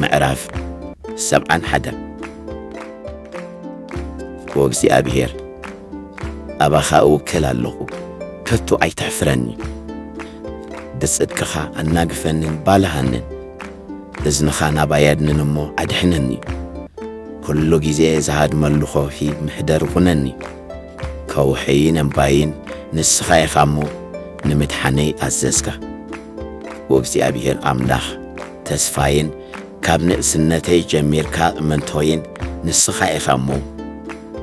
ምዕራፍ ሰብዓን ሓደን። ወእግዚኣብሔር፣ ኣባኻ እውከል ኣለኹ፣ ከቶ ኣይተሕፍረኒ። ብጽድቅኻ ኣናግፈንን ባልሃንን፣ እዝንኻ ናባይ ኣድንን እሞ ኣድሕነኒ። ኩሉ ግዜ ዝሃድመሉ ከውሒ ምሕደር ኩነኒ። ከውሕይን እምባይን ንስኻ ኢኻ እሞ፣ ንምድሓነይ ኣዘዝካ። ወእግዚኣብሔር ኣምላኽ ተስፋይን ካብ ንእስነተይ ጀሚርካ እመንቶይን ንስኻ ኢኻ እሞ፣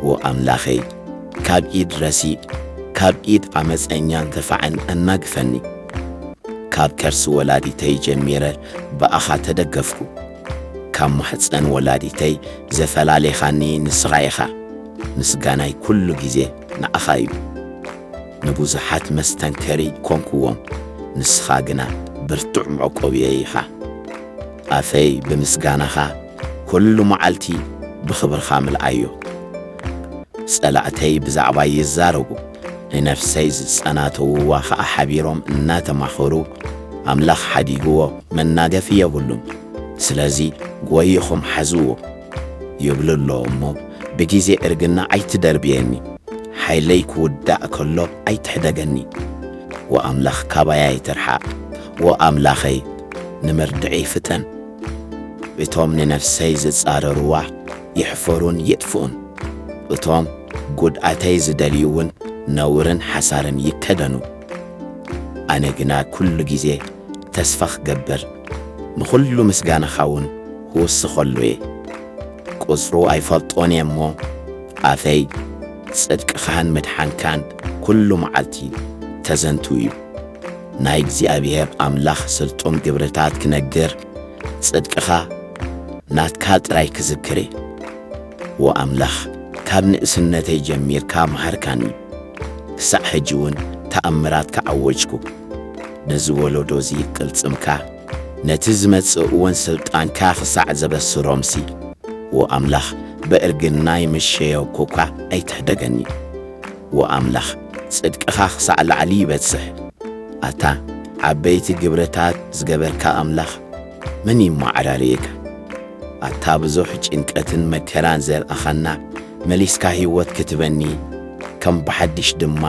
ወኣምላኸይ፣ ካብ ኢድ ረሲእ፣ ካብ ኢድ ዓመፀኛን ገፋዕን ኣናግፈኒ። ካብ ከርሲ ወላዲተይ ጀሚረ ብኣኻ ተደገፍኩ። ካብ ማሕፀን ወላዲተይ ዘፈላሌኻኒ ንስኻ ኢኻ። ምስጋናይ ኩሉ ግዜ ንኣኻ እዩ። ንብዙሓት መስተንከሪ ኮንክዎም፣ ንስኻ ግና ብርቱዕ መዕቆብየይ ኢኻ። ኣፈይ ብምስጋናኻ ኩሉ መዓልቲ ብኽብርኻ ምልኣዮ። ጸላእተይ ብዛዕባይ ይዛረቡ፣ ንነፍሰይ ዝጸናተውዋ ኸኣ ሓቢሮም እናተማኸሩ፣ ኣምላኽ ሓዲግዎ መናገፊ የብሉን። ስለዚ ጐይኹም ሓዝዎ ይብሉ ኣለዉ እሞ፣ ብግዜ እርግና ኣይትደርብየኒ። ሓይለይ ክውዳእ ከሎ ኣይትሕደገኒ። ወኣምላኽ ካባይ ኣይትርሓቕ። ወኣምላኸይ፣ ንመርድዒ ፍጠን። እቶም ንነፍሰይ ዝጻረርዋ ይሕፈሩን ይጥፍኡን። እቶም ጉድኣተይ ዝደልዩ እውን ነውርን ሓሳርን ይከደኑ። ኣነ ግና ኩሉ ግዜ ተስፋ ክገብር፣ ንኹሉ ምስጋናኻ እውን ክውስኸሉ እየ። ቁጽሩ ኣይፈልጦን እየ እሞ፣ ኣፈይ ጽድቅኻን ምድሓንካን ኩሉ መዓልቲ ተዘንቱ እዩ። ናይ እግዚኣብሔር ኣምላኽ ስልጡን ግብርታት ክነግር፣ ጽድቅኻ ናትካ ጥራይ ክዝክር እየ። ወኣምላኽ፣ ካብ ንእስነተይ ጀሚርካ መሃርካኒ፣ ክሳዕ ሕጂ እውን ተኣምራትካ ኣወጅኩ። ነዚ ወለዶ እዚ ቅልጽምካ፣ ነቲ ዝመጽእ እውን ስልጣንካ ክሳዕ ዘበስሮምሲ፣ ወኣምላኽ፣ ብእርግና ይምሸየኩ እኳ ኣይትሕደገኒ። ወኣምላኽ፣ ጽድቅኻ ክሳዕ ላዕሊ ይበጽሕ። ኣታ ዓበይቲ ግብርታት ዝገበርካ ኣምላኽ፣ መን ይመዓራረየካ? ኣታ ብዙሕ ጭንቀትን መከራን ዘርኣኻና፣ መሊስካ ህይወት ክትበኒ፣ ከም ብሓድሽ ድማ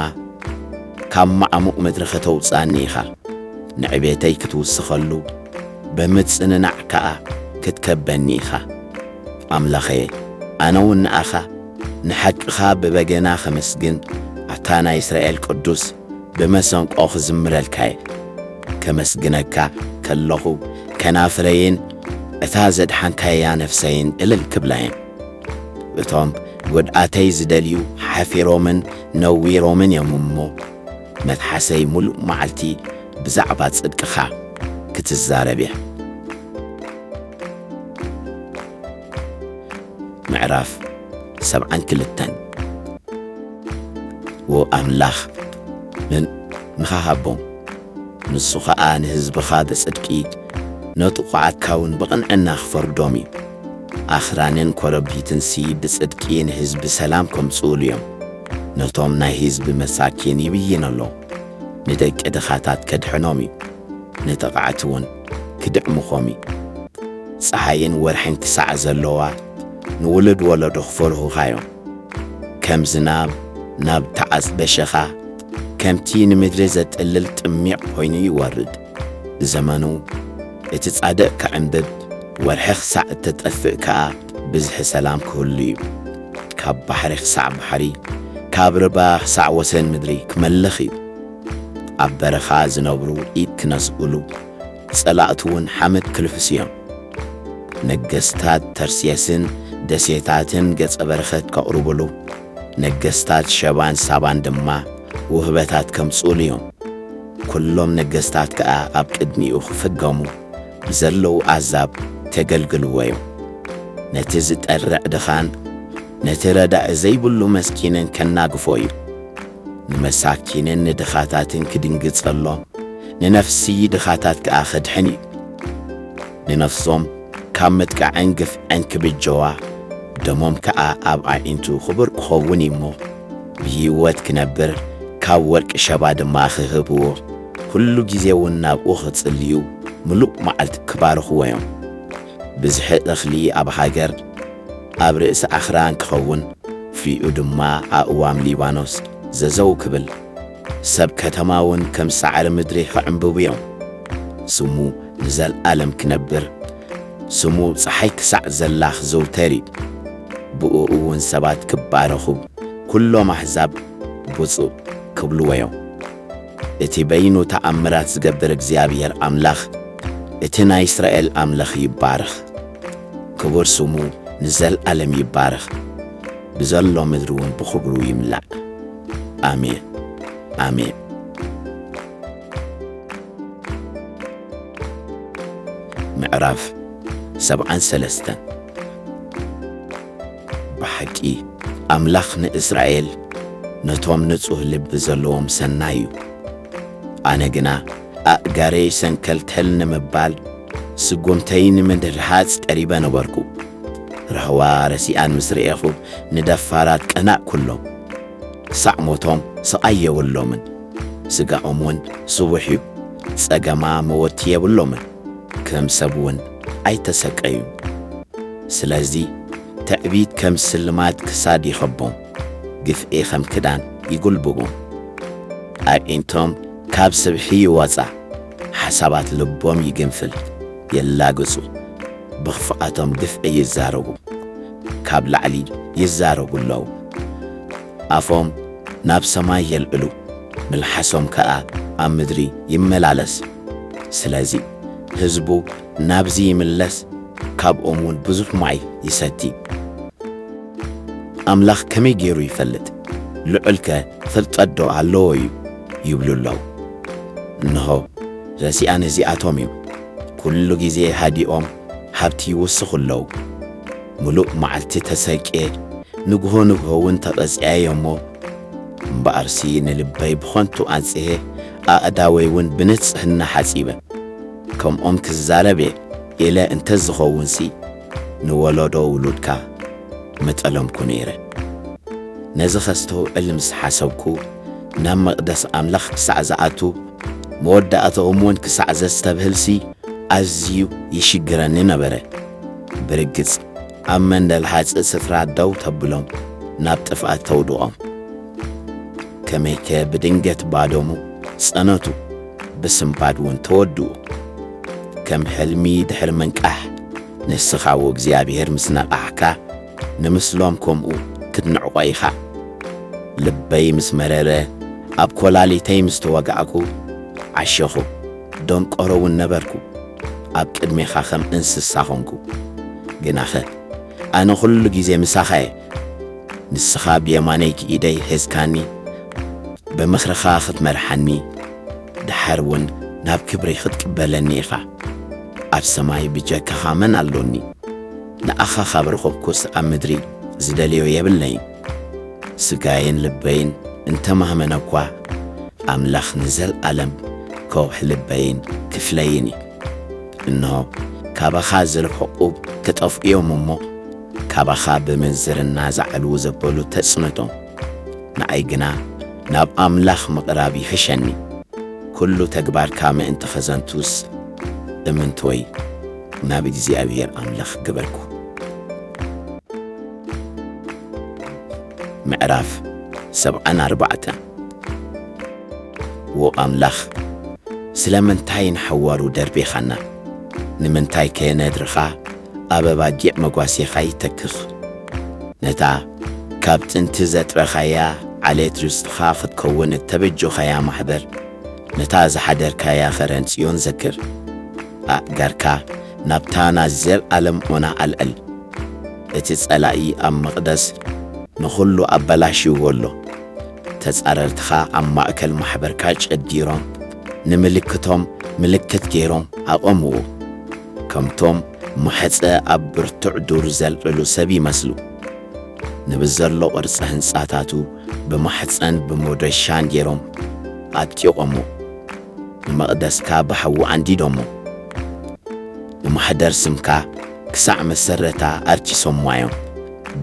ካብ ማዕሙቕ ምድሪ ከተውጽኣኒ ኢኻ። ንዕቤተይ ክትውስኸሉ፣ ብምጽንናዕ ከኣ ክትከበኒ ኢኻ። ኣምላኸየ፣ ኣነ እውን ንኣኻ ንሓቅኻ ብበገና ኸመስግን፣ ኣታ ናይ እስራኤል ቅዱስ፣ ብመሰንቆ ክዝምረልካ እየ። ከመስግነካ ከለኹ፣ ከናፍረይን እታ ዘድሓንካያ ነፍሰይን እልል ክብላ እየን። እቶም ጐድኣተይ ዝደልዩ ሓፊሮምን ነዊሮምን እዮም እሞ፣ መትሓሰይ ምሉእ መዓልቲ ብዛዕባ ጽድቅኻ ክትዛረብ እያ። ምዕራፍ ሰብዓን ክልተን። ወኣምላኽ ምን-፣ ንኻ ሃቦም፣ ንሱ ኸኣ ንህዝብኻ ብጽድቂ፣ ነጥቑዓትካ እውን ብቕንዕና ክፈርዶም እዩ። ኣኽራንን ኮረቢትንሲ ብጽድቂ ንህዝቢ ሰላም ከምጽኡሉ እዮም። ነቶም ናይ ህዝቢ መሳኪን ይብይን ኣሎ፣ ንደቂ ድኻታት ከድሕኖም እዩ። ንጠቓዕቲ እውን ክድዕምኾም እዩ። ጸሓይን ወርሕን ክሳዕ ዘለዋ ንውሉድ ወለዶ ክፈርሁኻ እዮም። ከም ዝናብ ናብ ተዓጽበ ሸኻ፣ ከምቲ ንምድሪ ዘጥልል ጥሚቕ ኮይኑ ይወርድ። ብዘመኑ እቲ ጻድቕ ክዕምብብ፣ ወርሒ ክሳዕ እትጠፍእ ከኣ ብዝሒ ሰላም ክህሉ እዩ። ካብ ባሕሪ ክሳዕ ባሕሪ፣ ካብ ርባ ክሳዕ ወሰን ምድሪ ክመልኽ እዩ። ኣብ በረኻ ዝነብሩ ኢድ ክነስእሉ፣ ጸላእቱ እውን ሓመድ ክልሕሱ እዮም። ነገስታት ተርሴስን ደሴታትን ገጸ በረኸት ከቕርቡሉ፣ ነገስታት ሸባን ሳባን ድማ ውህበታት ከምጽኡሉ እዮም። ኩሎም ነገስታት ከኣ ኣብ ቅድሚኡ ክፍገሙ፣ ብዘለዉ ኣዛብ ከገልግልዎ እዮም። ነቲ ዝጠርዕ ድኻን ነቲ ረዳኢ ዘይብሉ መስኪንን ከናግፎ እዩ። ንመሳኪንን ንድኻታትን ክድንግጸሎም፣ ንነፍሲ ድኻታት ከኣ ከድሕን እዩ። ንነፍሶም ካብ ምጥቃዕን ግፍዕን ክብጀዋ፣ ደሞም ከኣ ኣብ ኣዒንቱ ክቡር ክኸውን እዩ እሞ፣ ብህይወት ክነብር፣ ካብ ወርቂ ሸባ ድማ ክህብዎ፣ ኩሉ ግዜ እውን ናብኡ ክጽልዩ፣ ምሉእ መዓልቲ ክባርኽዎ እዮም። ብዝሒ እኽሊ ኣብ ሃገር ኣብ ርእሲ ኣኽራን ክኸውን፣ ፍሪኡ ድማ ኣእዋም ሊባኖስ ዘዘው ክብል፣ ሰብ ከተማ እውን ከም ሳዕሪ ምድሪ ክዕምብቡ እዮም። ስሙ ንዘለኣለም ክነብር፣ ስሙ ጸሓይ ክሳዕ ዘላ ክዝውተር እዩ። ብእኡ እውን ሰባት ክባረኹ፣ ኩሎም ኣህዛብ ብፁዕ ክብልዎ እዮም። እቲ በይኑ ተኣምራት ዝገብር እግዚኣብሔር ኣምላኽ፣ እቲ ናይ እስራኤል ኣምላኽ ይባረኽ። ክቡር ስሙ ንዘለኣለም ይባረኽ። ብዘሎ ምድሪ እውን ብኽብሩ ይምላእ። ኣሜን፣ ኣሜን። ምዕራፍ ሰብዓን ሰለስተን። ብሓቂ ኣምላኽ ንእስራኤል ነቶም ንጹህ ልቢ ዘለዎም ሰናይ እዩ። ኣነ ግና ኣእጋረይ ሰንከልተል ንምባል፣ ስጉምተይ ንምድርሃጽ ቀሪበ ነበርኩ። ራህዋ ረሲኣን ምስ ርኤኹ፣ ንደፋራት ቀናእኩሎም። ክሳዕ ሞቶም ስቓይ የብሎምን። ስጋኦም እውን ስቡሕ እዩ። ጸገማ መወቲ የብሎምን። ከም ሰብ እውን ኣይተሰቀዩን። ስለዚ ትዕቢት ከም ስልማት ክሳድ ይኸቦም፣ ግፍዒ ከም ክዳን ይጉልብቦም። ኣዒንቶም ካብ ስብሒ ይወጻ፣ ሓሳባት ልቦም ይግንፍል፣ የላግጹ፣ ብኽፍኣቶም ግፍዒ ይዛረቡ፣ ካብ ላዕሊ ይዛረቡ ኣለዉ። ኣፎም ናብ ሰማይ የልዕሉ፣ ምልሓሶም ከኣ ኣብ ምድሪ ይመላለስ። ስለዚ ህዝቡ ናብዚ ይምለስ፣ ካብኦም እውን ብዙሕ ማይ ይሰቲ። ኣምላኽ ከመይ ገይሩ ይፈልጥ? ልዑልከ ፍልጠት ዶ ኣለዎ እዩ? ይብሉ ኣለዉ። እንሆ፣ ረሲኣን እዚኣቶም እዮም። ኩሉ ግዜ ሃዲኦም ሃብቲ ይውስኹ ኣለዉ። ምሉእ መዓልቲ ተሰቅየ፣ ንግሆ ንግሆ እውን ተቐጺዐ እየ እሞ፣ እምበኣርሲ ንልበይ ብኸንቱ ኣንጽሄ፣ ኣእዳወይ እውን ብንጽህና ሓጺበ። ከምኦም ክዛረብ እየ ኢለ እንተ ዝኸውንሲ፣ ንወለዶ ውሉድካ ምጠለምኩ ነይረ። ነዚ ኸስተውዕል ምስ ሓሰብኩ፣ ናብ መቕደስ ኣምላኽ ክሳዕ ዝኣቱ፣ መወዳእታኦም እውን ክሳዕ ዘስተብህልሲ፣ ኣዝዩ ይሽግረኒ ነበረ። ብርግጽ፣ ኣብ መንደል ሓጽእ ስፍራ ደው ተብሎም፣ ናብ ጥፍኣት ተውድቖም። ከመይከ ብድንገት ባዶሙ ጸነቱ፣ ብስንባድ እውን ተወድኡ። ከም ሕልሚ ድሕሪ ምንቃሕ፣ ንስኻ ወእግዚኣብሔር ምስ ነቓሕካ፣ ንምስሎም ከምኡ ክትንዕቆ ኢኻ። ልበይ ምስ መረረ፣ ኣብ ኮላሊተይ ምስ ተወጋእኩ፣ ዓሸኹ፣ ደንቆሮ እውን ነበርኩ። ኣብ ቅድሜኻ ከም እንስሳ ኾንኩ። ግናኸ፣ ኣነ ኹሉ ግዜ ምሳኻ እየ። ንስኻ ብየማነይቲ ኢደይ ሒዝካኒ፣ ብምኽርኻ ክትመርሓኒ፣ ደሓር እውን ናብ ክብሪ ክትቅበለኒ ኢኻ። ኣብ ሰማይ ብጀካኻ መን ኣሎኒ? ንኣኻ ካብ ረኸብኩስ ኣብ ምድሪ ዝደልዮ የብለይን። ስጋይን ልበይን እንተማህመነ እኳ፣ ኣምላኽ ንዘለኣለም ከውሒ ልበይን ክፍለይን እዩ። እንሆ፣ ካባኻ ዝርሕቑ ክጠፍኡ እዮም እሞ፣ ካባኻ ብምንዝርና ዝዓልዉ ዘበሉ ተጽንቶም። ንኣይ ግና ናብ ኣምላኽ ምቕራብ ይሕሸኒ። ኩሉ ተግባርካ ምእንቲ ኸዘንቱስ፣ እምንትወይ ናብ እግዚኣብሔር ኣምላኽ ግበርኩ። ምዕራፍ ሰብዓን ኣርባዕተን። ዎ ኣምላኽ፣ ስለምንታይ ንሓዋሩ ደርቤኻና? ንምንታይከ ነድርኻ ኣብ ኣባጊዕ መጓሴኻ ይተክኽ? ነታ ካብ ጥንቲ ዘጥረኻያ ዓሌት ርስትኻ ክትከውን እተበጆኻያ ማሕበር፣ ነታ ዝሓደርካያ ኸረን ጽዮን ዘክር። ኣእጋርካ ናብታ ናዘልኣለም ኦና ኣልዕል። እቲ ጸላኢ ኣብ መቕደስ ንኹሉ ኣበላሽይዎ ኣሎ። ተጻረርትኻ ኣብ ማእከል ማሕበርካ ጨዲሮም፣ ንምልክቶም ምልክት ገይሮም ኣቐምዎ። ከምቶም ማሕጸ ኣብ ብርቱዕ ዱር ዘልዕሉ ሰብ ይመስሉ። ንብዘሎ ቅርጺ ህንጻታቱ ብማሕጸን ብመዶሻን ገይሮም ኣጢቖሞ። ንመቕደስካ ብሓዊ ኣንዲዶሞ። ንማሕደር ስምካ ክሳዕ መሰረታ ኣርኪሶምዋ እዮም።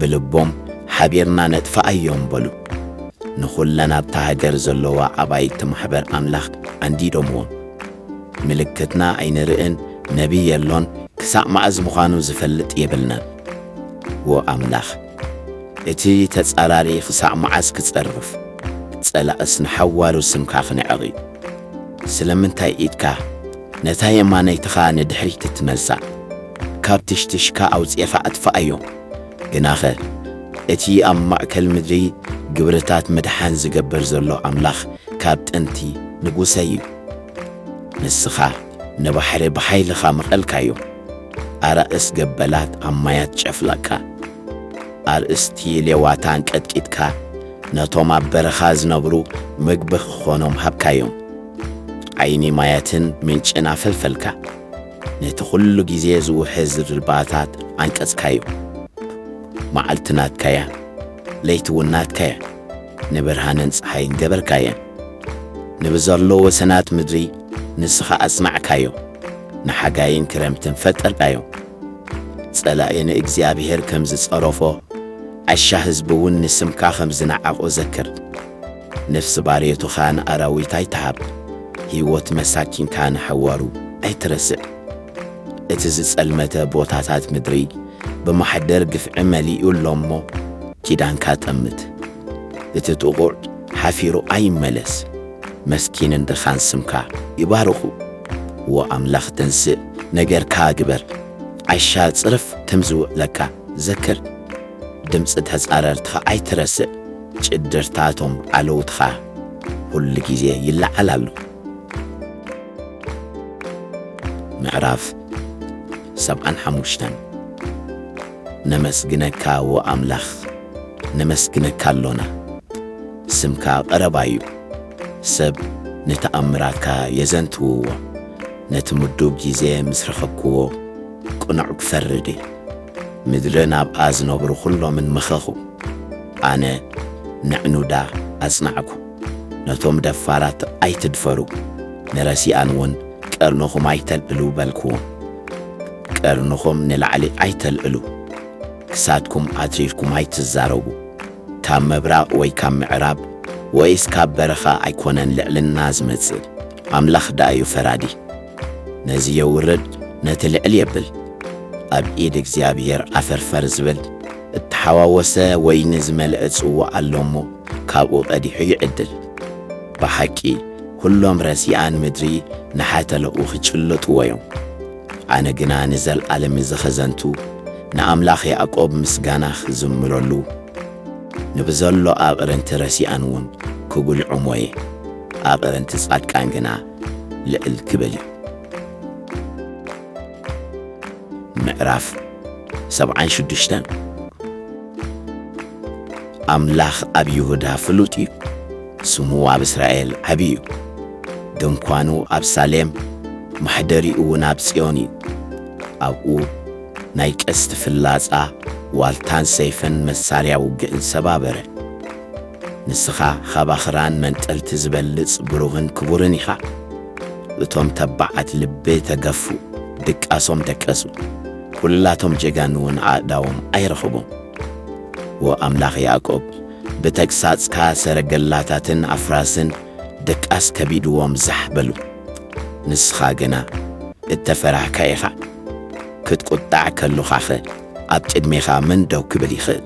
ብልቦም ሓቢርና ነጥፍኣዮም በሉ። ንኹለን ኣብታ ሃገር ዘለዋ ኣባይቲ ማሕበር ኣምላኽ ኣንዲዶምዎም። ምልክትና ኣይንርእን፣ ነቢይ የሎን፣ ክሳዕ መዓዝ ምዃኑ ዝፈልጥ የብልናን። ዎ ኣምላኽ፣ እቲ ተጻራሪ ክሳዕ መዓዝ ክጸርፍ? ጸላእስ ንሓዋሩ ስምካ ክነዕቕ እዩ። ስለምንታይ ኢድካ ነታ የማነይትኻ ንድሕሪት ትመልሳ? ካብ ትሽትሽካ ኣውጺእኻ ኣጥፍኣዮ። ግናኸ፣ እቲ ኣብ ማእከል ምድሪ ግብርታት ምድሓን ዝገብር ዘሎ ኣምላኽ ካብ ጥንቲ ንጉሰይ እዩ። ንስኻ ንባሕሪ ብሓይልኻ መቐልካዮ፣ ኣራእስ ገበላት ኣብ ማያት ጨፍለቕካ። ኣርእስቲ ሌዋታን ቀጥቂጥካ፣ ነቶም ኣብ በረኻ ዝነብሩ ምግቢ ክኾኖም ሃብካዮም። ዓይኒ ማያትን ምንጭን ኣፈልፈልካ፣ ነቲ ኹሉ ግዜ ዝውሕዝ ርባታት ዓንቀጽካዮ። መዓልቲ ናትካያ፣ ለይቲ እውን ናትካያ፣ ንብርሃንን ጸሓይን ገበርካየን። ንብዘሎ ወሰናት ምድሪ ንስኻ ኣጽናዕካዮ፣ ንሓጋይን ክረምትን ፈጠርካዮ። ጸላኢ ንእግዚኣብሔር ከም ዝጸረፎ፣ ዓሻ ህዝቢ እውን ንስምካ ከም ዝነዓቖ ዘክር። ነፍሲ ባርየቱኻ ንኣራዊት ኣይትሃብ፣ ህይወት መሳኪንካ ንሓዋሩ ኣይትረስዕ። እቲ ዝጸልመተ ቦታታት ምድሪ ብማሕደር ግፍዒ መሊኡ ኣሎ እሞ፣ ኪዳንካ ጠምት። እቲ ጥቑዕ ሓፊሩ ኣይመለስ። መስኪንን ድኻን ስምካ ይባርኹ። ዎ ኣምላኽ፣ ተንስእ፣ ነገርካ ግበር። ዓሻ ጽርፍ ከም ዝውዕለካ ዘክር። ድምጺ ተጻረርትኻ ኣይትረስዕ። ጭድርታቶም ዓለውትኻ ኩሉ ግዜ ይለዓል ኣሎ። ምዕራፍ ሰብዓን ሓሙሽተን። ነመስግነካ ዎ ኣምላኽ፣ ነመስግነካ ኣሎና። ስምካ ቀረባ እዩ። ሰብ ንተኣምራትካ የዘንትውዎ። ነቲ ምዱብ ግዜ ምስ ረኸብክዎ፣ ቅኑዕ ክፈርድ እየ። ምድርን ኣብኣ ዝነብሩ ኹሎምን መኸኹ። ኣነ ንዕኑዳ ኣጽናዕኩ። ነቶም ደፋራት ኣይትድፈሩ፣ ንረሲኣን እውን ቀርንኹም ኣይተልዕሉ በልክዎም። ቀርንኹም ንላዕሊ ኣይተልዕሉ፣ ክሳድኩም ኣትሪርኩም ኣይትዛረቡ። ካብ ምብራቕ ወይ ካብ ምዕራብ ወይስ ካብ በረኻ ኣይኮነን ልዕልና ዝመጽእ፣ ኣምላኽ ደኣ እዩ ፈራዲ። ነዚ የውርድ፣ ነቲ ልዕል የብል። ኣብ ኢድ እግዚኣብሔር ኣፈርፈር ዝብል እተሓዋወሰ ወይኒ ዝመልአ ጽዋእ ኣሎ እሞ፣ ካብኡ ቀዲሑ ይዕድል። ብሓቂ ኩሎም ረሲኣን ምድሪ ንሓተለኡ ክጭልጥዎ እዮም። ኣነ ግና ንዘለኣለም እዚ ኸዘንቱ፣ ንኣምላኽ ያዕቆብ ምስጋና ክዝምረሉ፣ ንብዘሎ ኣቕርንቲ ረሲኣን እውን ክጉልዕሞ እየ። ኣቕርንቲ ጻድቃን ግና ልዕል ክብል እዩ። ምዕራፍ ሰብዓን ሽዱሽተን። ኣምላኽ ኣብ ይሁዳ ፍሉጥ እዩ፣ ስሙ ኣብ እስራኤል ዓቢ እዩ። ድንኳኑ ኣብ ሳሌም፣ ማሕደሪኡ እውን ኣብ ጽዮን እዩ። ኣብኡ ናይ ቀስቲ ፍላጻ፣ ዋልታን ሰይፍን መሳርያ ውግእን ሰባበረ። ንስኻ ኻብ ኣኽራን መንጠልቲ ዝበልጽ ብሩኽን ክቡርን ኢኻ። እቶም ተባዓት ልቢ ተገፉ፣ ድቃሶም ደቀሱ። ኵላቶም ጀጋኑ እውን ኣእዳዎም ኣይረኸቡን። ዎ ኣምላኽ ያዕቆብ፣ ብተግሳጽካ ሰረገላታትን ኣፍራስን ድቃስ ከቢድዎም ዛሕ በሉ። ንስኻ ግና እተፈራህካ ኢኻ። ክትቁጣዕ ከሎኻኸ ኣብ ቅድሜኻ መን ደው ክብል ይኽእል?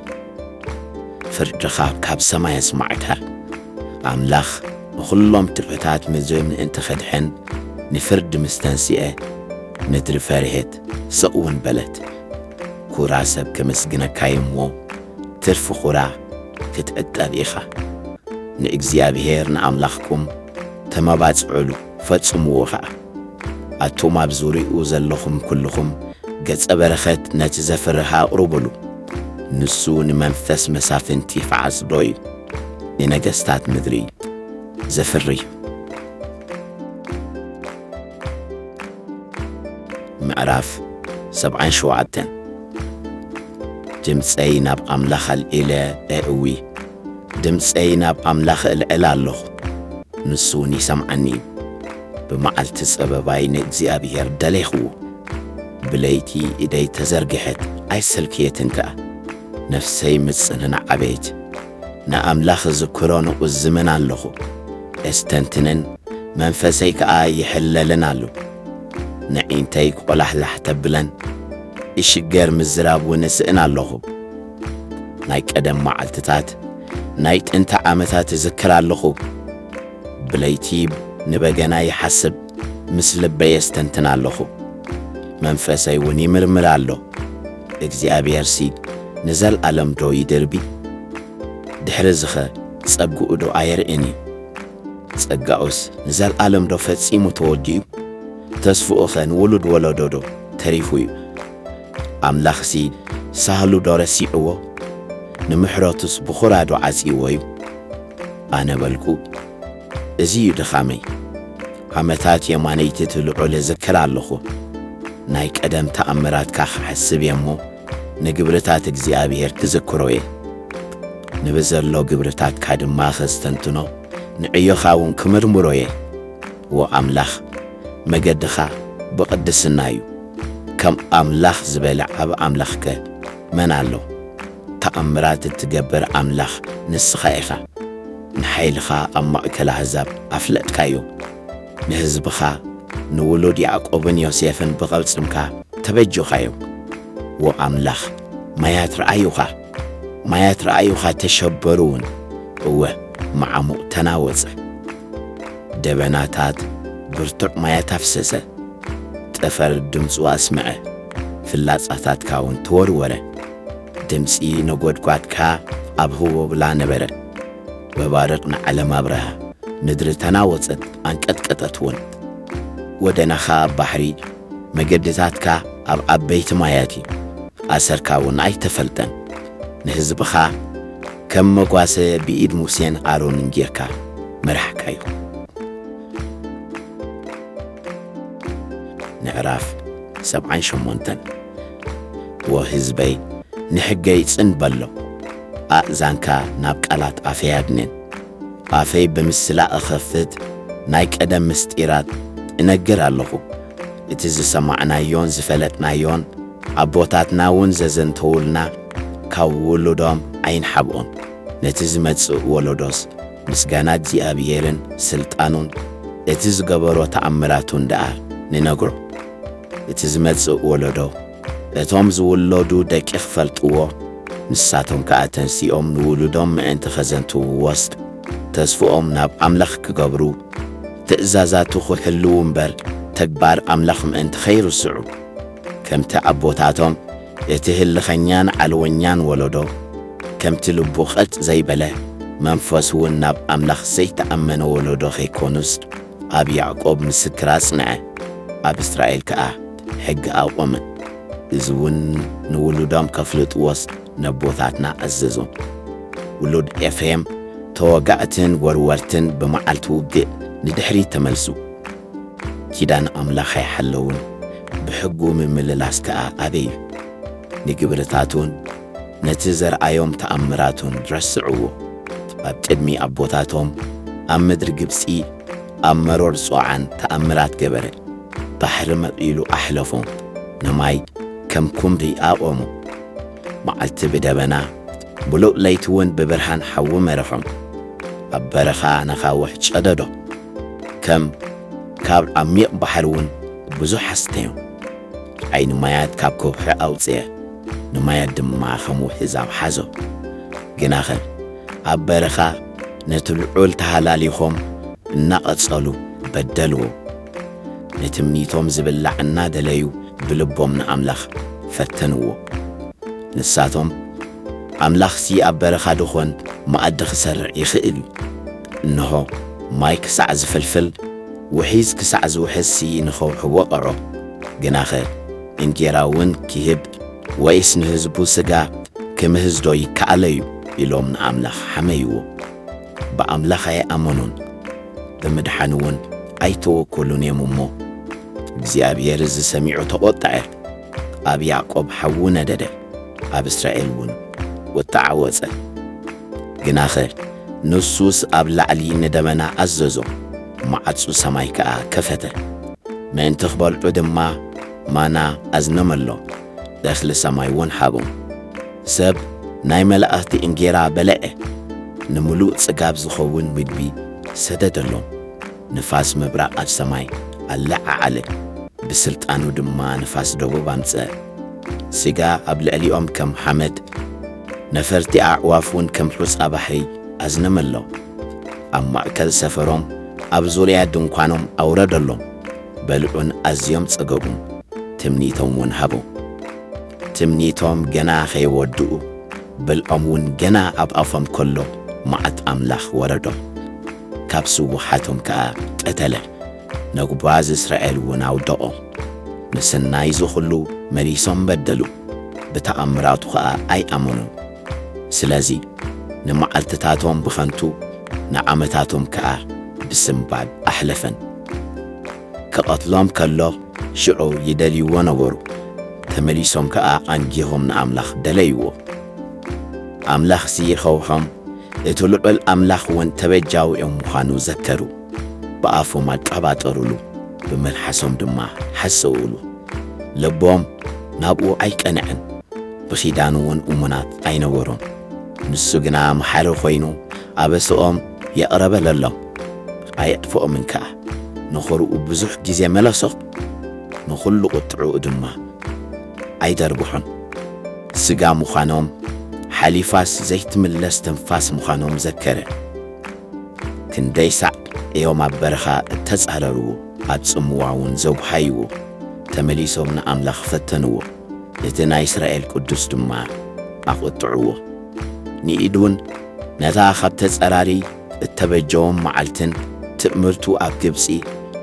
ፍርድኻ ካብ ሰማይ ኣስማዕካ። ኣምላኽ ንኹሎም ትሑታት ምድሪ ምእንቲ ኸድሕን ንፍርዲ ምስ ተንስኤ፣ ምድሪ ፈርሄት፣ ስቕ እውን በለት። ኩራ ሰብ ከመስግነካ እዩ እሞ፣ ትርፊ ኩራ ክትዕጠብ ኢኻ። ንእግዚኣብሔር ንኣምላኽኩም ተመባጽዑሉ፣ ፈጽምዎ ኸኣ። ኣቱም ኣብ ዙርያኡ ዘለኹም ኩልኹም፣ ገጸ በረኸት ነቲ ዘፍርህ ኣቕርቡሉ። ንሱ ንመንፈስ መሳፍንቲ ይፍዓስ ዶ እዩ? ንነገስታት ምድሪ ዘፍሪ እዩ። ምዕራፍ ሰብዓን ሸውዓተን። ድምፀይ ናብ ኣምላኽ ኣልዒለ እእዊ፣ ድምፀይ ናብ ኣምላኽ እልዕል ኣለኹ፣ ንሱ እውን ይሰምዓኒ እዩ። ብመዓልቲ ጸበባይ ንእግዚኣብሔር ደሌኽዎ፣ ብለይቲ ኢደይ ተዘርግሐት ኣይሰልክየትን ከኣ። ነፍሰይ ምጽንናዕ ኣበየት፣ ንኣምላኽ እዝክሮ ንእዝምን ኣለኹ፣ እስተንትንን መንፈሰይ ከኣ ይሕለልን ኣሎ። ንዒንተይ ቆላሕላሕ ተብለን፣ እሽገር ምዝራብ እውን እስእን ኣለኹ። ናይ ቀደም መዓልትታት፣ ናይ ጥንቲ ዓመታት እዝክር ኣለኹ። ብለይቲ ንበገና ይሓስብ፣ ምስ ልበይ የስተንትን ኣለኹ። መንፈሰይ እውን ይምርምር ኣሎ። እግዚኣብሔርሲ ንዘለኣለም ዶ ይድርቢ? ድሕሪ ዝኸ ጸግኡ ዶ ኣየርእን እዩ? ጸጋኡስ ንዘለኣለም ዶ ፈጺሙ ተወዲኡ? ተስፍኡኸ ንውሉድ ወለዶ ዶ ተሪፉ እዩ? ኣምላኽሲ ሳህሉ ዶ ረሲዕዎ? ንምሕረቱስ ብኹራ ዶ ዓጺዎ እዩ? ኣነ በልኩ፣ እዚ እዩ ድኻመይ። ዓመታት የማነይቲ ትልዑል እዝክር ኣለኹ። ናይ ቀደም ተኣምራትካ ክሓስብ እየ እሞ፣ ንግብርታት እግዚኣብሔር ክዝክሮ እየ። ንብዘሎ ግብርታትካ ድማ ኸስተንትኖ፣ ንዕዮኻ እውን ክምርምሮ እየ። ዎ ኣምላኽ፣ መገድኻ ብቕድስና እዩ። ከም ኣምላኽ ዝበለ ዓቢ ኣምላኽከ መን ኣሎ? ተኣምራት እትገብር ኣምላኽ ንስኻ ኢኻ። ንሓይልኻ ኣብ ማእከል ኣህዛብ ኣፍለጥካዮ። ንህዝብኻ፣ ንውሉድ ያዕቆብን ዮሴፍን ብቐልጽምካ ተበጆኻዮም። ዎ ኣምላኽ፣ ማያት ረኣዩኻ፣ ማያት ረኣዩኻ ተሸበሩ እውን። እወ፣ መዓሙቕ ተናወጸ። ደበናታት ብርቱዕ ማያት ኣፍሰሰ። ጠፈር ድምጹ ኣስምዐ። ፍላጻታትካ እውን ተወርወረ። ድምጺ ነጎድጓድካ ኣብ ህቦብላ ነበረ። መባርቕ ንዓለም ኣብርሃ። ምድሪ ተናወጸት፣ ኣንቀጥቀጠት እውን። ወደናኻ ኣብ ባሕሪ፣ መገድታትካ ኣብ ዓበይቲ ማያት እዩ። ኣሰርካ እውን ኣይተፈልጠን። ንህዝብኻ ከም መጓሰ ብኢድ ሙሴን ኣሮንን ጌርካ መራሕካዮ። ምዕራፍ ሰብዓን ሸሞንተን። ዎ ህዝበይ፣ ንሕገይ ጽን በሎ። ኣእዛንካ ናብ ቃላት ኣፈይ ኣድንን። ኣፈይ ብምስላ እኸፍት፣ ናይ ቀደም ምስጢራት እነግር ኣለኹ። እቲ ዝሰማዕናዮን ዝፈለጥናዮን፣ ኣቦታትና እውን ዘዘንተዉልና፣ ካብ ውሉዶም ኣይንሓብኦን። ነቲ ዝመጽእ ወለዶስ ምስጋና እግዚኣብሔርን ስልጣኑን፣ እቲ ዝገበሮ ተኣምራቱን ደኣ ንነግሮ። እቲ ዝመጽእ ወለዶ፣ እቶም ዝውለዱ ደቂ ክፈልጥዎ፣ ንሳቶም ከኣ ተንሲኦም ንውሉዶም ምእንቲ ኸዘንትውዎስ፣ ተስፍኦም ናብ ኣምላኽ ክገብሩ፣ ትእዛዛቱ ክሕልዉ እምበር፣ ተግባር ኣምላኽ ምእንቲ ኸይርስዑ። ከምቲ ኣቦታቶም፣ እቲ ህልኸኛን ዓለወኛን ወለዶ፣ ከምቲ ልቡ ቐጥ ዘይበለ፣ መንፈሱ እውን ናብ ኣምላኽ ዘይተኣመነ ወለዶ ኸይኮኑስ፣ ኣብ ያዕቆብ ምስክር ኣጽንዐ፣ ኣብ እስራኤል ከኣ ሕጊ ኣቖመ። እዚ እውን ንውሉዶም ከፍልጥዎስ ነቦታትና ኣዘዞም። ውሉድ ኤፍሬም ተወጋእትን ወርወርትን ብመዓልቲ ውግእ ንድሕሪት ተመልሱ። ኪዳን ኣምላኽ ኣይሓለውን፣ ብሕጉ ምምልላስ ከኣ ኣበዩ። ንግብርታቱን ነቲ ዘርኣዮም ተኣምራቱን ረስዕዎ። ኣብ ቅድሚ ኣቦታቶም ኣብ ምድሪ ግብጺ ኣብ መሮር ጾዓን ተኣምራት ገበረ። ባሕሪ መቒሉ ኣሕለፎም፣ ንማይ ከም ኩምሪ ኣቖሙ። መዓልቲ ብደበና፣ ምሉእ ለይቲ እውን ብብርሃን ሓዊ መረሖም። ኣብ በረኻ ነኻውሕ ጨደዶ፣ ከም ካብ ዓሚቕ ባሕሪ እውን ብዙሕ ኣስተዮም። ዓይኒ ማያት ካብ ከውሒ ኣውጽአ፣ ንማያት ድማ ከም ውሕዝ ኣብሓዞ። ግናኸ ኣብ በረኻ ነቲ ልዑል ተሃላሊኾም እናቐጸሉ በደልዎ። ንትምኒቶም ዝብላዕ እናደለዩ ብልቦም ንኣምላኽ ፈተንዎ። ንሳቶም፣ "ኣምላኽሲ ኣብ በረኻ ድኾን መኣዲ ክሰርዕ ይኽእል እዩ። እንሆ፣ ማይ ክሳዕ ዝፍልፍል፣ ውሒዝ ክሳዕ ዝውሕዝሲ ንኸውሒ ወቐዖ። ግናኸ እንጌራ እውን ኪህብ ወይስ ንህዝቡ ስጋ ክምህዝዶ ይከኣለዩ?" ኢሎም ንኣምላኽ ሓመይዎ። ብኣምላኽ ኣይኣመኑን፣ ብምድሓን እውን ኣይተወከሉን እዮም እሞ፣ እግዚኣብሔር እዚ ሰሚዑ ተቖጥዐ። ኣብ ያዕቆብ ሓዊ ነደደ፣ ኣብ እስራኤል እውን ቁጥዓ ወጸ። ግናኸ ንሱስ ኣብ ላዕሊ ንደበና ኣዘዞ፣ መዓጹ ሰማይ ከኣ ከፈተ። ምእንቲ ክበልዑ ድማ ማና ኣዝነመሎም፣ እኽሊ ሰማይ እውን ሃቦም። ሰብ ናይ መላእኽቲ እንጌራ በልዐ፣ ንምሉእ ጽጋብ ዝኸውን ምግቢ ሰደደሎም። ንፋስ ምብራቕ ኣብ ሰማይ ኣለዓዓለ፣ ብስልጣኑ ድማ ንፋስ ደቡብ ኣምጽአ። ስጋ ኣብ ልዕሊኦም ከም ሓመድ፣ ነፈርቲ ኣዕዋፍ እውን ከም ሑጻ ባሕሪ ኣዝነመሎም። ኣብ ማእከል ሰፈሮም፣ ኣብ ዙርያ ድንኳኖም ኣውረደሎም። በልዑን ኣዝዮም ጸገቡን። ትምኒቶም እውን ሃቦም። ትምኒቶም ገና ከይወድኡ፣ ብልዖም እውን ገና ኣብ ኣፎም ከሎ፣ መዓት ኣምላኽ ወረዶም። ካብ ስውሓቶም ከኣ ቀተለ። ነጉባዝ እስራኤል እውን ኣውደቖም። ንስናይ ዝኹሉ መሊሶም በደሉ፣ ብተኣምራቱ ኸኣ ኣይኣመኑን። ስለዚ ንመዓልትታቶም ብኸንቱ፣ ንዓመታቶም ከኣ ብስንባድ ኣሕለፈን። ክቐትሎም ከሎ ሽዑ ይደልይዎ ነበሩ። ተመሊሶም ከኣ ኣንጊሆም ንኣምላኽ ደለይዎ። ኣምላኽሲ ይኸውሖም፣ እቲ ልዑል ኣምላኽ እውን ተበጃዊኦም ምዃኑ ዘከሩ። ብኣፎም ኣቀባጠሩሉ፣ ብመልሓሶም ድማ ሓሰውሉ። ልቦም ናብኡ ኣይቀንዐን፣ ብኺዳኑ እውን እሙናት ኣይነበሩን። ንሱ ግና መሓሪ ኮይኑ ኣበስኦም የቕረበለሎም፣ ኣየጥፍኦምን ከኣ። ንኹርኡ ብዙሕ ግዜ መለሶም፣ ንኹሉ ቁጥዕኡ ድማ ኣይደርጉሑን። ስጋ ምዃኖም፣ ሓሊፋስ ዘይትምለስ ትንፋስ ምዃኖም ዘከረ። ክንደይ ሳዕ እዮም ኣብ በረኻ እተጻረርዎ፣ ኣብ ጽምዋ እውን ዘጉሃይዎ። ተመሊሶም ንኣምላኽ ፈተንዎ፣ እቲ ናይ እስራኤል ቅዱስ ድማ ኣቑጥዕዎ። ንኢዱን ነታ ካብ ተጸራሪ እተበጀዎም መዓልትን ትእምርቱ ኣብ ግብጺ፣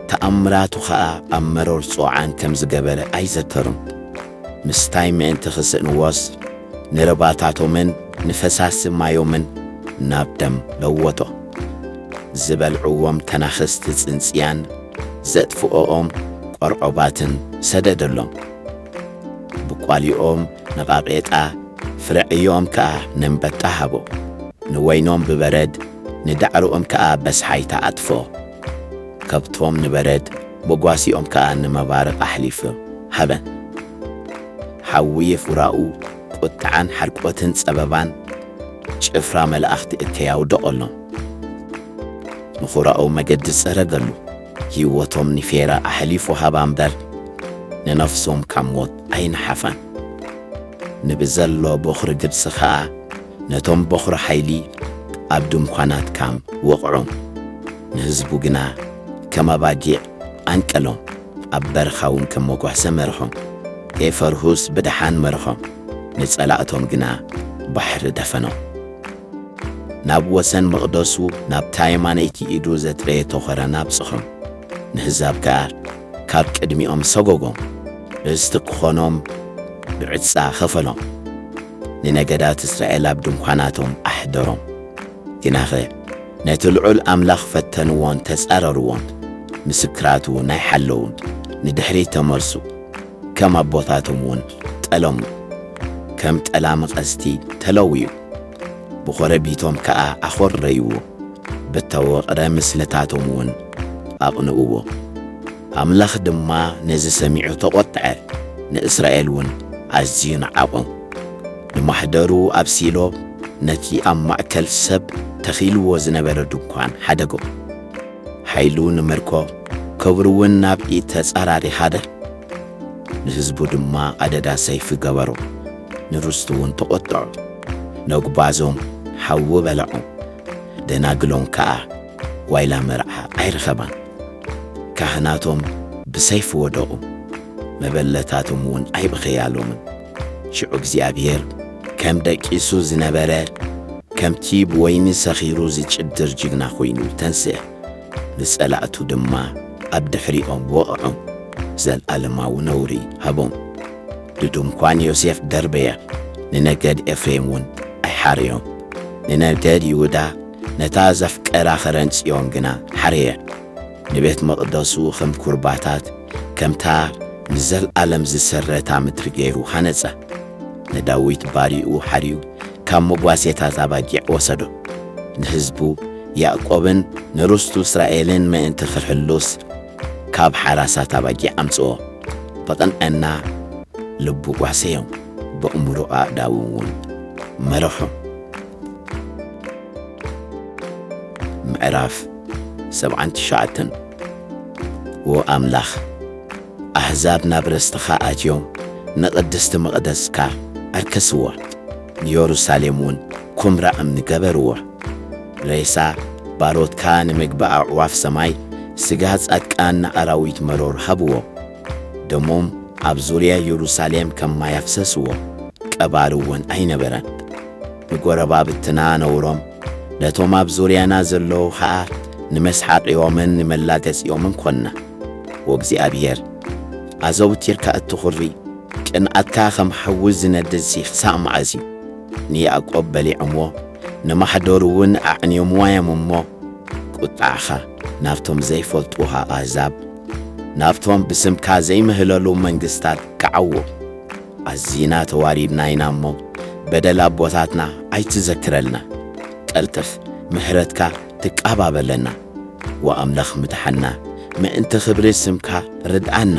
ተኣምራቱ ኸኣ ኣብ መሮር ጾዓን ከም ዝገበረ ኣይዘከሩን። ምስታይ ምእንቲ ክስእንዎስ፣ ንርባታቶምን ንፈሳሲ ማዮምን ናብ ደም ለወጦ። ዝበልዕዎም ተናኸስቲ ጽንጽያን ዘጥፍኦኦም ቆርዖባትን ሰደደሎም። ብቋሊኦም ንቓቄጣ፣ ፍረ ዕዮኦም ከኣ ነንበጣ ሃቦ። ንወይኖም ብበረድ፣ ንዳዕሮኦም ከኣ በስሓይታ ኣጥፍኦ። ከብቶም ንበረድ፣ መጓሲኦም ከኣ ንመባርቕ ኣሕሊፉ ሃበን። ሓዊ ይፉራኡ፣ ቁጥዓን ሓርቆትን ጸበባን ጭፍራ መላእኽቲ እከይ ኣውደቐሎም። ንኹራኡ መገዲ ጸረገሉ። ህይወቶም ንፌራ ኣሕሊፉ ሃባ እምበር፣ ንነፍሶም ካብ ሞት ኣይነሓፋን። ንብዘሎ በኹሪ ግብጺ ኸኣ ነቶም በኹሪ ሓይሊ ኣብ ድንኳናት ካም ወቕዖም። ንህዝቡ ግና ከም ኣባጊዕ ኣንቀሎም፣ ኣብ በረኻ እውን ከም መጓሰ መርሖም። ከይፈርሁስ ብደሓን መርሖም፣ ንጸላእቶም ግና ባሕሪ ደፈኖም። ናብ ወሰን መቕደሱ፣ ናብታ የማነይቲ ኢዱ ዘጥረየቶ ኸረን ኣብጽሖም። ንህዛብ ከኣ ካብ ቅድሚኦም ሰጎጎም፣ ርስቲ ክኾኖም ብዕጻ ኸፈሎም። ንነገዳት እስራኤል ኣብ ድንኳናቶም ኣሕደሮም። ግናኸ ነቲ ልዑል ኣምላኽ ፈተንዎን ተጻረርዎን፣ ምስክራቱ እውን ኣይሓለዉን፣ ንድሕሪት ተመልሱ፣ ከም ኣቦታቶም እውን ጠለሙ። ከም ጠላሚ ቀስቲ ተለውዩ፣ ብኾረቢቶም ከኣ ኣኾረይዎ፣ ብተወቕረ ምስልታቶም እውን ኣቕንእዎ። ኣምላኽ ድማ ነዚ ሰሚዑ ተቖጥዐ፣ ንእስራኤል እውን ኣዝዩ ነዓቖም። ንማሕደሩ ኣብ ሲሎ ነቲ ኣብ ማእከል ሰብ ተኺልዎ ዝነበረ ድንኳን ሓደጎ። ሓይሉ ንምርኮ፣ ክብሩ እውን ናብ ኢድ ተጻራሪ ሃደ። ንህዝቡ ድማ ኣደዳ ሰይፊ ገበሮ፣ ንርስቱ እውን ተቖጥዖ። ነጉባዞም ሓዊ በልዖም፣ ደናግሎም ከኣ ዋይላ መርዓ ኣይረኸባን። ካህናቶም ብሰይፊ ወደቑ፣ መበለታቶም እውን ኣይበኸያሎምን። ሽዑ እግዚኣብሔር ከም ደቂሱ ዝነበረ፣ ከምቲ ብወይኒ ሰኺሩ ዝጭድር ጅግና ኮይኑ ተንስአ። ንጸላእቱ ድማ ኣብ ድሕሪኦም ወቕዖም፣ ዘለኣለማዊ ነውሪ ሃቦም። ንድንኳን ዮሴፍ ደርበየ፣ ንነገድ ኤፍሬም እውን ኣይሓረዮም። ንነገድ ይሁዳ ነታ ዘፍቀራ ኸረን ጽዮን ግና ሓረየ። ንቤት መቕደሱ ኸም ኵርባታት፣ ከምታ ንዘለኣለም ዝሰረታ ምድሪ ገይሩ ሃነጸ። ንዳዊት ባሪኡ ሓርዩ ካብ መጓሴታት ኣባጊዕ ወሰዶ። ንህዝቡ ያዕቆብን ንርስቱ እስራኤልን ምእንቲ ኽሕሉስ ካብ ሓራሳት ኣባጊዕ ኣምጽኦ። ብቕንዕና ልቡ ጓሰዮም፣ በእምሮ ኣእዳዉ እውን መረሖም። ምዕራፍ ሰብዓን ትሽዓተን። ዎ ኣምላኽ፣ ኣህዛብ ናብ ርስትኻ ኣትዮም፣ ንቕድስቲ መቕደስካ ኣርከስዋ፣ ንየሩሳሌም እውን ኵምራ እምኒ ገበርዎ። ሬሳ ባሮትካ ንምግቢ ኣዕዋፍ ሰማይ፣ ስጋ ጻድቃን ንኣራዊት መሮር ሃብዎ። ደሞም ኣብ ዙርያ የሩሳሌም ከም ማይ ኣፍሰስዎ፣ ቀባሪ እውን ኣይነበረን። ንጎረባብትና ነውሮም፣ ነቶም ኣብ ዙርያና ዘለዉ ኸኣ ንመስሓቕዮምን ንመላገጺኦምን ኰንና። ወእግዚኣብሄር፣ ኣዘውቲርካ እትኹሪ፣ ቅንኣትካ ኸም ሓዊ ዝነድድሲ ኽሳዕ መዓስ እዩ? ንያዕቆብ በሊዖምዎ፣ ንማሕደሩ እውን ኣዕንዮምዋ እዮም እሞ፣ ቁጥዓኻ ናብቶም ዘይፈልጡኻ ኣህዛብ፣ ናብቶም ብስምካ ዘይምህለሉ መንግስታት ክዓዎ። ኣዚና ተዋሪድና ኢና እሞ፣ በደል ኣቦታትና ኣይትዘክረልና። ቀልጥፍ፣ ምሕረትካ ትቃባበለና። ወኣምላኽ ምድሓና፣ ምእንቲ ኽብሪ ስምካ ርድኣና፣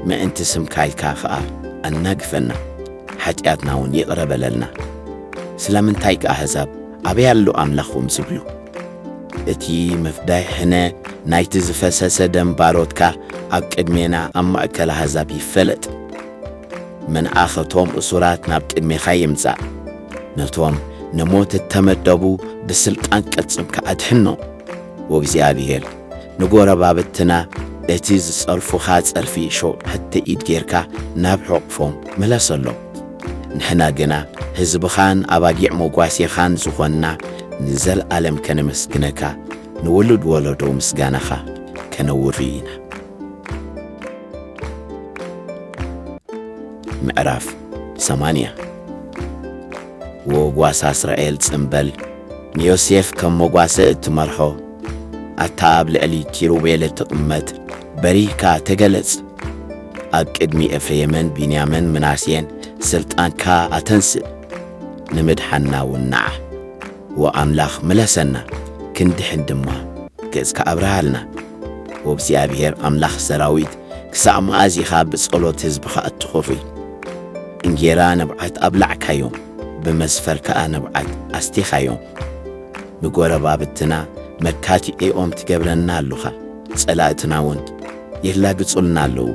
ምእንቲ ስምካ ኢልካ ኸኣ ኣናግፈና፣ ሓጢኣትና እውን ይቕረ በለልና። ስለምንታይ ከ ኣህዛብ ኣበይ ኣሎ ኣምላኽኩም ዝብሉ? እቲ ምፍዳይ ሕነ ናይቲ ዝፈሰሰ ደም ባሮትካ ኣብ ቅድሜና ኣብ ማእከል ኣህዛብ ይፈለጥ። መንኣኸቶም እሱራት ናብ ቅድሜኻ ይምጻእ። ነቶም ንሞት እተመደቡ ብስልጣን ቅልጽምካ ኣድሕኖም። ወእግዚኣብሄር ንጎረባብትና እቲ ዝጸርፉኻ ጸርፊ ሸውዓተ ኢድ ጌርካ ናብ ሕቑፎም ምለሰሎም። ንሕና ግና ህዝብኻን ኣባጊዕ መጓሴኻን ዝኾንና ንዘለኣለም ከነመስግነካ ንውሉድ ወለዶ ምስጋናኻ ከነውሪ ኢና። ምዕራፍ ሰማንያ። ወጓሳ እስራኤል ጽምበል ንዮሴፍ ከም መጓሰ እትመርሖ፣ ኣታ ኣብ ልዕሊ ኪሩቤል እትቕመጥ በሪህካ ተገለጽ። ኣብ ቅድሚ ኤፍሬምን ቢንያምን ምናሴን ስልጣንካ ኣተንስእ፣ ንምድሓንና እውን ንዓ። ወኣምላኽ ምለሰና፣ ክንድሕን ድማ ገጽካ ኣብርሃልና። ወእግዚኣብሄር ኣምላኽ ሰራዊት፣ ክሳዕ መኣዝ ኢኻ ብጸሎት ህዝብኻ እትኹሪ? እንጌራ ንብዓት ኣብላዕካዮም፣ ብመስፈር ከኣ ንብዓት ኣስቲኻዮም። ንጎረባብትና መካትዒኦም ትገብረና ኣሎኻ፣ ጸላእትና እውን የላግጹልና ኣለዉ።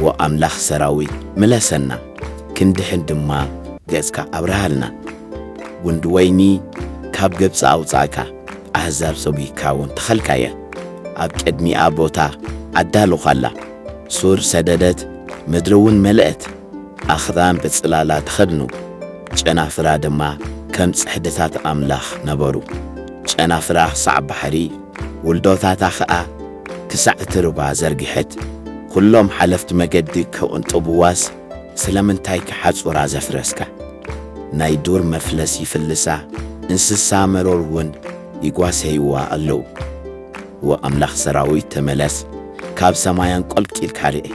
ወኣምላኽ ሰራዊት ምለሰና፣ ክንድሕን ድማ ገጽካ ኣብርሃልና። ጉንዲ ወይኒ ካብ ግብጺ ኣውጻእካ፣ ኣህዛብ ሰጒግካ እውን ተኸልካያ። ኣብ ቅድሚኣ ቦታ ኣዳሎኻላ። ሱር ሰደደት፣ ምድሪ እውን መለአት። ኣኽራን ብጽላላ ተኸድኑ፣ ጨናፍራ ድማ ከም ጽሕድታት ኣምላኽ ነበሩ። ጨናፍራ ክሳዕ ባሕሪ፣ ውልዶታታ ኸኣ ክሳዕ እቲ ሩባ ዘርግሐት። ኵሎም ሓለፍቲ መገዲ ክቕንጥብዋስ፣ ስለምንታይ ከ ሓጹራ ዘፍረስካ? ናይ ዱር መፍለስ ይፍልሳ፣ እንስሳ መሮር እውን ይጓሰይዋ ኣለዉ። ወኣምላኽ ሰራዊት ተመለስ፣ ካብ ሰማይ ኣንቆልቂልካ ርኤ።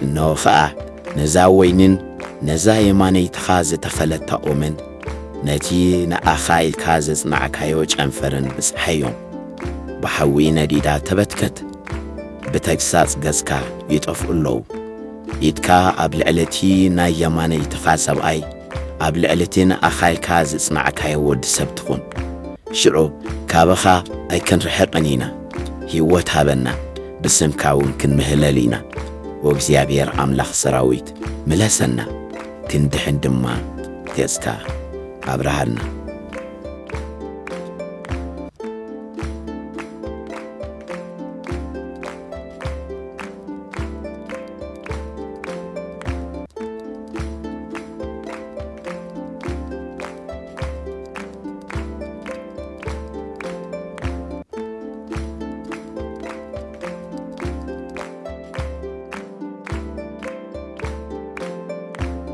እንሆ ኸኣ ነዛ ወይንን ነዛ የማነይትኻ ዝተኸለታ ኦምን፣ ነቲ ንኣኻ ኢልካ ዘጽናዕካዮ ጨንፈርን ብጽሓዮም። ብሓዊ ነዲዳ ተበትከት፣ ብተግሳጽ ገጽካ ይጠፍኡ ኣለዉ። ኢድካ ኣብ ልዕሊ እቲ ናይ የማነይትኻ ሰብኣይ፣ ኣብ ልዕሊ እቲ ንኣኻ ኢልካ ዘጽናዕካዮ ወዲ ሰብ ትኹን። ሽዑ ካባኻ ኣይክንርሕቕን ኢና። ህይወት ሃበና፣ ብስምካ እውን ክንምህለል ኢና። ወእግዚኣብሔር ኣምላኽ ሰራዊት ምለሰና፣ ክንድሕን ድማ ገጽካ ኣብርሃልና።